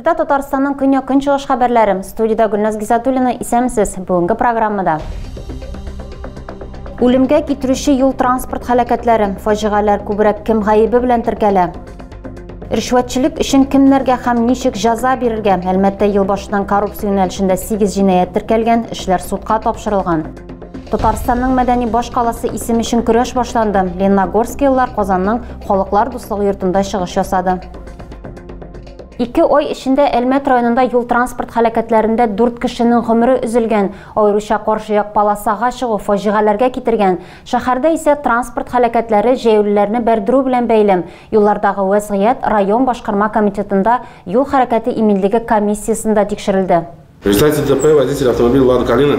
Эфирда Татарстанның көньяк-көнчыгыш хәбәрләре. Студиядә Гөлназ Гизатуллина. Исәнмесез. Бүгенге программада. Үлемгә китерүче юл-транспорт һәлакәтләре, фаҗигаләр күбрәк кем гаебе белән теркәлә? Ришвәтчелек өчен кемнәргә һәм ничек җәза бирергә? Әлмәттә ел башыннан коррупция юнәлешендә 8 җинаять теркәлгән, эшләр судка тапшырылган. Татарстанның мәдәни баш каласы исеме өчен көрәш башланды. Лениногорскийлар Казанның Халыклар дуслыгы йортында чыгыш ясады. Ике ай эчендә Әлмәт районында юл-транспорт һәлакәтләрендә дүрт кешенең гомере өзелгән. Аеруча каршы як полосага чыгу фаҗигаләргә китергән. Шәһәрдә исә транспорт һәлакәтләре җәяүлеләрне бәрдерү белән бәйле. Юллардагы вәзгыять район башкарма комитетында юл хәрәкәте иминлеге комиссиясендә тикшерелде. В результате ДТП водитель автомобиля «Лада Калина»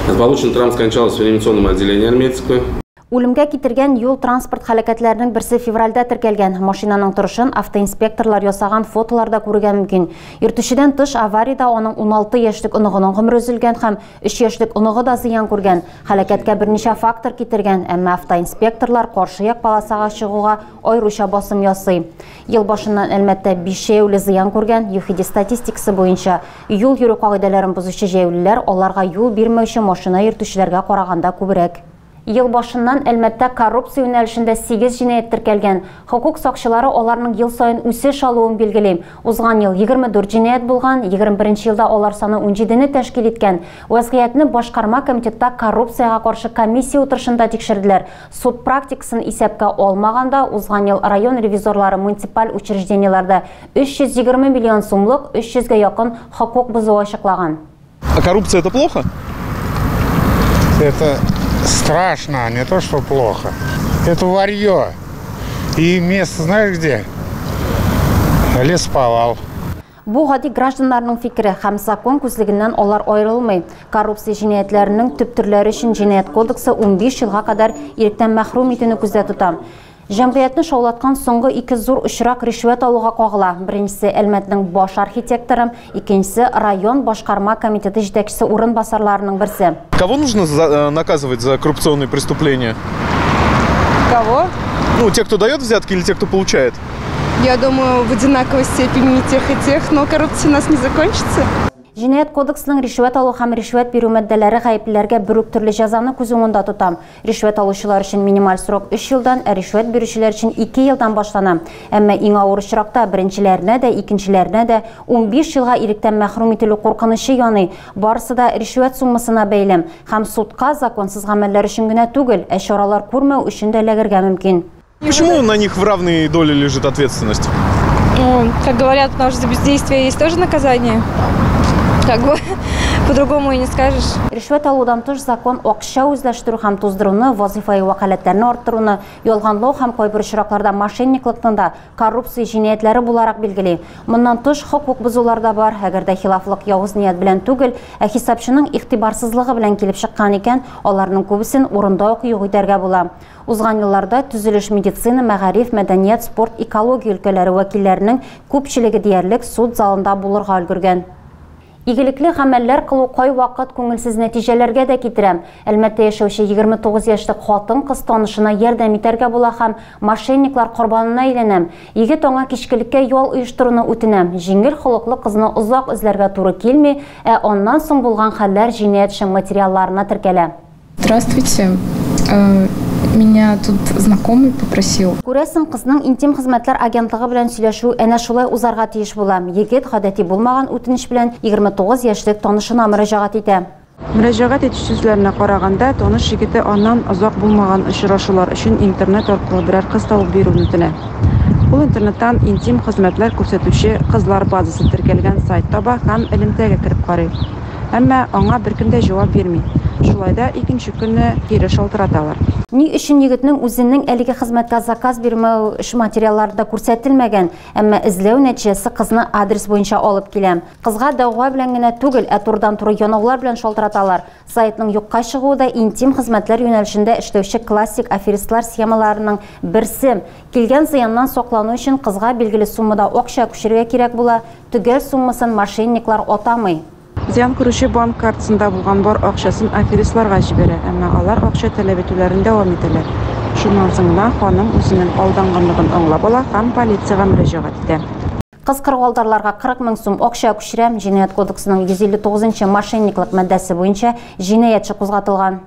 с полученной травмой скончалась в реанимационном отделении Альметьевского. Үлемгә китергән юл-транспорт һәлакәтләренең берсе февральдә теркәлгән. Машинаның торышын автоинспекторлар ясаган фотоларда күрергә мөмкин. Йөртүчедән тыш авариядә аның 16 яшьлек оныгының гомере өзелгән һәм 3 яшьлек оныгы да зыян күргән. Һәлакәткә берничә фактор китергән, әмма автоинспекторлар каршы як полосага чыгуга аеруча басым ясый. Ел башыннан Әлмәттә 5 җәяүле зыян күргән. ЮХИДИ статистикасы буенча, юл йөрү кагыйдәләрен бозучы җәяүлеләр аларга юл бирмәүче машина йөртүчеләргә караганда күбрәк. Ел башыннан Әлмәттә коррупция юнәлешендә 8 җинаять теркәлгән. Хокук сакчылары аларның ел саен үсеш алуын билгели. Узган ел 24 җинаять булган, 21 елда алар саны 17-не тәшкил иткән. Вәзгыятьне башкарма комитетта коррупциягә каршы комиссия утырышында тикшерделәр. Суд практикасын исәпкә алмаганда, узган ел район ревизорлары муниципаль учреждениеләрдә 320 миллион сумлык 300 гә якын хокук бозу ачыклаган. А коррупция это плохо? Это страшно, а не то, что плохо. Это варье. И место знаешь где? Лесповал. Бу гади гражданнарның фикере һәм закон күзлегеннән алар аерылмый. Коррупция җинаятьләренең төп төрләре өчен җинаять кодексы 15 елга кадәр иректән мәхрүм итүне күздә тота. Җәмгыятьне шаулаткан соңгы ике зур очрак ришвәт алуга кагыла. Беренчесе Әлмәтнең баш архитекторы, икенчесе район башкарма комитеты җитәкчесе урынбасарларының берсе. Кого нужно наказывать за коррупционные преступления? Кого? Ну, те, кто дает взятки, или те, кто получает? Я думаю, в одинаковой степени и тех, и тех, но коррупция у нас не закончится. Җинаять кодексының ришвәт алу һәм ришвәт бирү маддәләре гаеплеләргә бер үк төрле җәзаны күз уңында тота. Ришвәт алучылар өчен минималь срок 3 елдан, ә ришвәт бирүчеләр өчен 2 елдан башлана. Әмма иң авыр очракта беренчеләренә дә, икенчеләренә дә 15 елга иректән мәхрүм ителү куркынычы яный. Барысы да ришвәт суммасына бәйле. Һәм судка законсыз гамәлләр өчен генә түгел, ә чаралар күрмәү өчен дә эләгергә мөмкин. Почему на них в равной доле лежит ответственность? Ну, как говорят, потому что за бездействие есть тоже наказание. Как бы по-другому и не скажешь. Ришвәт алудан тыш закон акча үзләштерү һәм туздыруны, вазифаи вәкаләтләрне арттыруны, ялганлау һәм кайбер очракларда мошенниклыкны да коррупция җинаятьләре буларак билгели. Моннан тыш хокук бозулар да бар. Әгәр дә хилафлык явыз ният белән түгел, ә хисапчының игътибарсызлыгы белән килеп чыккан икән, аларның күбесен урында ук юк итәргә була. Узган елларда төзелеш, медицина, мәгариф, мәдәният, спорт, экология өлкәләре вәкилләренең күпчелеге диярлек суд залында булырга өлгергән. Игелекле гамәлләр кылу кайвакыт күңелсез нәтиҗәләргә дә китерә. Әлмәттә яшәүче 29 яшьлек хатын-кыз танышына ярдәм итәргә була һәм мошенниклар корбанына әйләнә. Егет аңа кичкелеккә ял оештыруны үтенә. Җиңел холыклы кызны озак эзләргә туры килми, ә аннан соң булган хәлләр җинаять эше материалларына теркәлә. Здравствуйте. Меня тут знакомый попросил. Күрәсең, кызның интим хезмәтләр агентлыгы белән сөйләшү әнә шулай узарга тиеш була. Егет гадәти булмаган үтенеч белән 29 яшьлек танышына мөрәҗәгать итә. Мөрәҗәгать итүче сүзләренә караганда, таныш егете аннан озак булмаган очрашулар өчен интернет аркылы берәр кыз табып бирүен үтенә. Ул интернеттан интим хезмәтләр күрсәтүче кызлар базасы теркәлгән сайт таба һәм элемтәгә кереп карый. Әмма аңа беркем дә җавап бирми. Шулай да икенче көнне кире шалтыраталар. Ни өчен егетнең үзенең әлеге хезмәткә заказ бирмәү эш материалларында күрсәтелмәгән, әмма эзләү нәтиҗәсе кызны адрес буенча алып килә. Кызга дәгъва белән генә түгел, ә турыдан-туры янаулар белән шалтыраталар. Сайтның юкка чыгуы да интим хезмәтләр юнәлешендә эшләүче классик аферистлар схемаларының берсе. Килгән зыяннан саклану өчен кызга билгеле суммада акча күчерергә кирәк була, төгәл суммасын мошенниклар атамый. Зыян күрүче банк картасында булган бар акчасын аферистларга җибәрә, әмма алар акча таләп итүләрен дәвам итәләр. Шуннан соң гына ханым үзенең алданганлыгын аңлап ала һәм полициягә мөрәҗәгать итә. Кыз кырыгалдарларга 40 мең сум акча күчерә. Җинаять кодексының 159 нчы мошенниклык маддәсе буенча җинаять эше кузгатылган.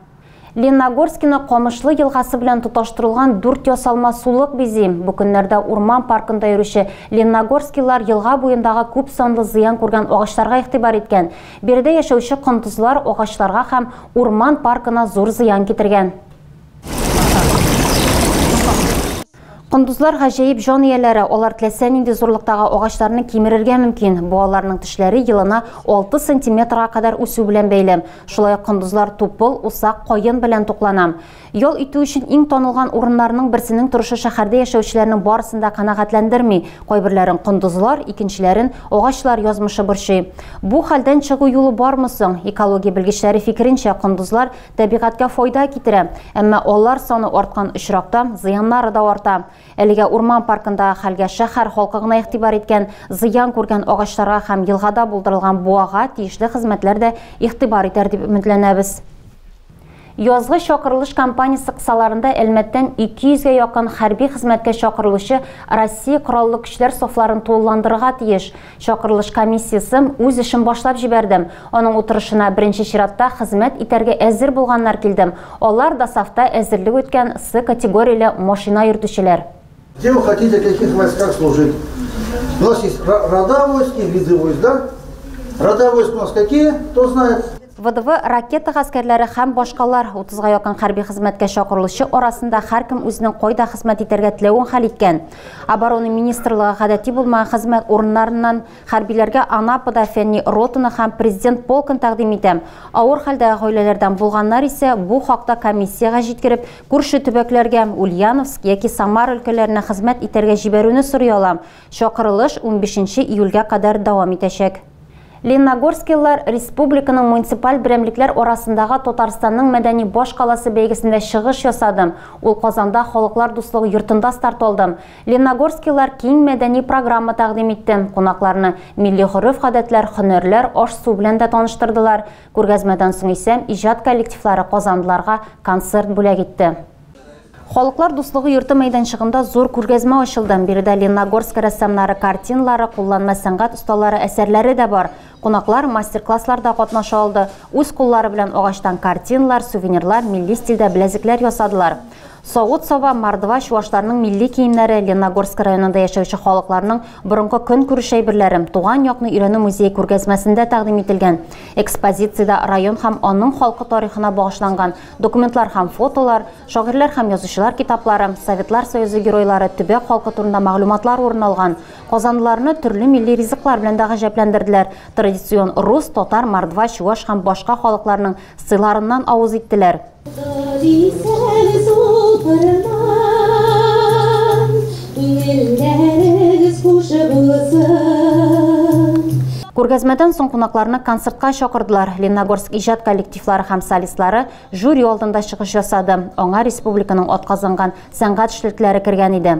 Лениногорскины Камышлы елгасы белән тоташтырылган дүрт ясалма сулык бизи. Бу көннәрдә урман паркында йөрүче лениногорскийлар елга буендагы күп санлы зыян күргән агачларга игътибар иткән. Биредә яшәүче кондызлар агачларга һәм урман паркына зур зыян китергән. Кондызлар гаҗәеп җан ияләре, алар теләсә нинди зурлыктагы агачларны кимерергә мөмкин. Бу аларның тешләре елына 6 сантиметрга кадәр үсү белән бәйле. Шулай ук кондызлар тупыл, усак, каен белән туклана. Ял итү өчен иң танылган урыннарның берсенең торышы шәһәрдә яшәүчеләрнең барысын да канәгатьләндерми. Кайберләрен кондызлар, икенчеләрен агачлар язмышы борчый. Бу хәлдән чыгу юлы бармы соң? Экология белгечләре фикеренчә, кондызлар табигатькә файда китерә, әмма алар саны арткан очракта зыяннары да арта. Әлегә урман паркындагы хәлгә шәһәр халкы гына игътибар иткән, зыян күргән агачларга һәм елгада булдырылган буага тиешле хезмәтләр дә игътибар итәр дип өметләнәбез. Язгы чакырылыш кампаниясе кысаларында Әлмәттән 200 гә якын хәрби хезмәткә чакырылучы Россия Кораллы Көчләр сафларын тулыландырырга тиеш. Чакырылыш комиссиясе үз эшен башлап җибәрде. Аның утырышына беренче чиратта хезмәт итәргә әзер булганнар килде. Алар да сафта әзерлек үткән С категорияле машина йөртүчеләр. Где вы хотите, в каких войсках служить? У нас есть рода войск и виды войск, да? Рода войск у нас какие, кто знает? ВДВ ракета гаскәрләре һәм башкалар 30-га якын хәрби хезмәткә чакырылучы арасында һәркем үзенең кайда хезмәт итәргә теләвен хәл иткән. Оборона министрлыгы гадәти булмаган хезмәт урыннарыннан хәрбиләргә Анапада фәнни ротаны һәм президент полкын тәкъдим итә. Авыр хәлдәге гаиләләрдән булганнар исә бу хакта комиссиягә җиткереп, күрше төбәкләргә, Ульяновск яки Самара өлкәләренә хезмәт итәргә җибәрүне сорый ала. Чакырылыш 15 июльгә кадәр дәвам итәчәк. Лениногорскийлар республиканың муниципаль берәмлекләр арасындагы Татарстанның мәдәни баш каласы бәйгесендә чыгыш ясады. Ул Казанда Халыклар дуслыгы йортында старт алды. Лениногорскийлар киң мәдәни программа тәкъдим итте. Кунакларны милли гореф-гадәтләр, һөнәрләр, аш-су белән дә таныштырдылар. Күргәзмәдән соң исә иҗат коллективлары казанлыларга концерт бүләк итте. Халыклар дуслыгы йорты мәйданчыгында зур күргәзмә ачылды. Биредә Лениногорск рәссамнары картиналары, кулланма сәнгать осталары әсәрләре дә бар. Кунаклар мастер-классларда катнаша алды. Үз куллары белән агачтан картиналар, сувенирлар, милли стильдә беләзекләр ясадылар. Савыт-саба, мордва, чуашларның милли киемнәре, Лениногорск районында яшәүче халыкларның борынгы көнкүреш әйберләре Туган якны өйрәнү музее күргәзмәсендә тәкъдим ителгән. Экспозициядә район һәм аның халкы тарихына багышланган документлар һәм фотолар, шагыйрьләр һәм язучылар китаплары, Советлар Союзы геройлары, төбәк халкы турында мәгълүматлар урын алган. Казанлыларны төрле милли ризыклар белән дә гаҗәпләндерделәр. Традицион рус, татар, мордва, чуаш һәм башка халыкларның сыйларыннан авыз иттеләр. Күргәзмәдән соң кунакларны концертка чакырдылар. Лениногорск иҗат коллективлары һәм солистлары жюри алдында чыгыш ясады. Аңа республиканың атказанган сәнгать эшлекләре кергән иде.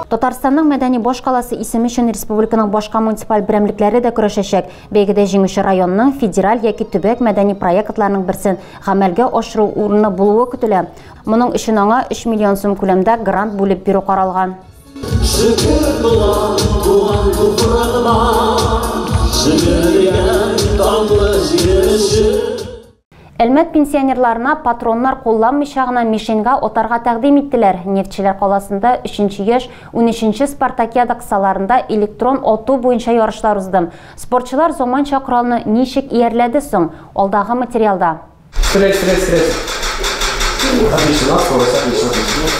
Татарстанның мәдәни баш каласы исеме өчен республиканың башка муниципаль берәмлекләре дә көрәшәчәк. Бәйгедә җиңүче районның федераль яки төбәк мәдәни проектларының берсен гамәлгә ашыру урыны булуы көтелә. Моның өчен аңа 3 миллион сум күләмдә грант бүлеп бирү каралган. Әлмәт пенсионерларына патроннар кулланмыйча гына мишеньгә атарга тәкъдим иттеләр. Нефтьчеләр каласында 3 яшь 13 спартакиада кысаларында электрон ату буенча ярышлар узды. Спортчылар заманча коралны ничек иярләде соң? Алдагы материалда. Стрелять, стрелять, стрелять. Отлично, отлично, отлично.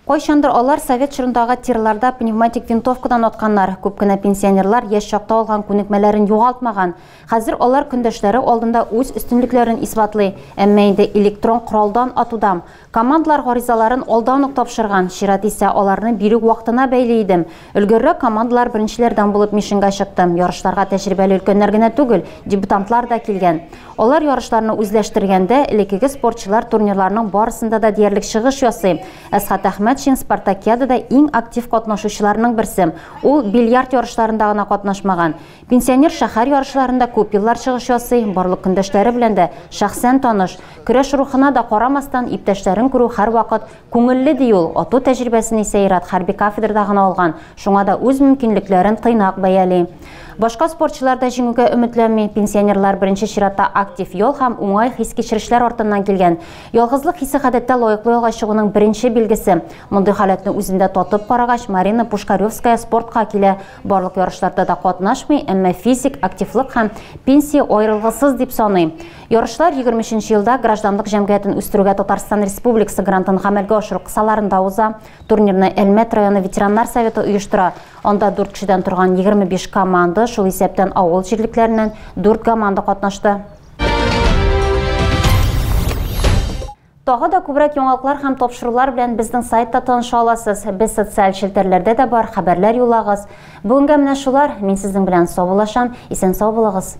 Кайчандыр алар совет чорындагы тирларда пневматик винтовкадан атканнар. Күп кенә пенсионерлар яшь чакта алган күнекмәләрен югалтмаган. Хәзер алар көндәшләре алдында үз өстенлекләрен исбатлый. Әмма инде электрон коралдан атудан. Командалар гаризаларын алдан ук тапшырган. Чират исә аларны бирү вакытына бәйле иде. Өлгеррәк командалар беренчеләрдән булып мишеньгә чыкты. Ярышларга тәҗрибәле өлкәннәр генә түгел, дебютантлар да килгән. Алар ярышларны үзләштергәндә элеккеге спортчылар турнирларның барысында да диярлек чыгыш ясый. Әсхат Әхмәтшин спартакиадада иң актив катнашучыларның берсе. Ул бильярд ярышларында гына катнашмаган. Пенсионер шәһәр ярышларында күп еллар чыгыш ясый, барлык көндәшләре белән дә шәхсән таныш. Көрәш рухына да карамастан иптәшләрен күрү һәрвакыт күңелле ди ул. Ату тәҗрибәсен исә ир-ат хәрби кафедрада гына алган. Шуңа да үз мөмкинлекләрен тыйнак бәяли. Башка спортчылар да җиңүгә өметләнми. Пенсионерлар беренче чиратта актив ял һәм уңай хис-кичерешләр артыннан килгән. Ялгызлык хисе гадәттә лаеклы ялга чыгуның беренче билгесе. Мондый халәтне үзендә татып карагач, Марина Пушкаревская спортка килә. Барлык ярышларда да катнашмый, әмма физик активлык һәм пенсия аерылгысыз дип саный. Ярышлар 23 елда гражданлык җәмгыятен үстерүгә Татарстан Республикасы грантын гамәлгә ашыру кысаларында уза. Турнирны Әлмәт районы ветераннар советы оештыра. Анда 4 кешедән торган 25 команда, шул исәптән авыл җирлекләреннән 4 команда катнашты. Тагы да күбрәк яңалыклар һәм тапшырулар белән безнең сайтта таныша аласыз. Без социаль челтәрләрдә дә бар, хәбәрләр юллагыз. Бүгенгә менә шулар. Мин сезнең белән саубуллашам. Исән сау булыгыз.